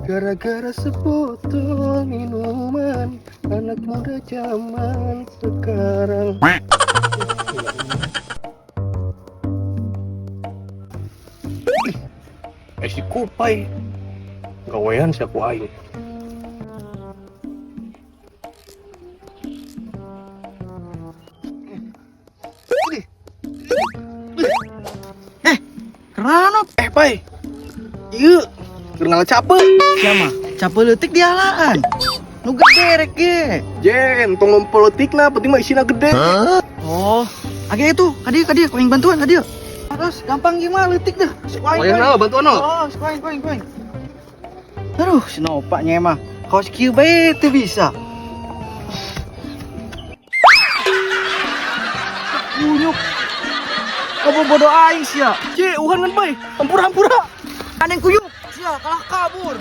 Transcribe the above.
Gara-gara sebotol minuman, anak muda zaman sekarang. Eh, si Kupai. Gawean si aku aing. Kerana Eh, Pai. Ieu, keur ngala capek. siapa? Capek leutik dialaan. Nu gede rek ge. Jen, tong ngumpul leutikna, penting mah isina gede. Oh, age itu, kadieu kadieu ku aing bantuan kadieu. Terus gampang gimana leutik dah. Kuaing. Wayah naon bantuan no? Oh, kuaing kuaing kuaing. Aduh, si Nopaknya emang. Kaos kieu bae teu bisa. Kunyuk. Kamu bodoh aing sia. Cie, uhan kan, Pai. Hampura, hampura. Aneng kuyuk sia kalah kabur.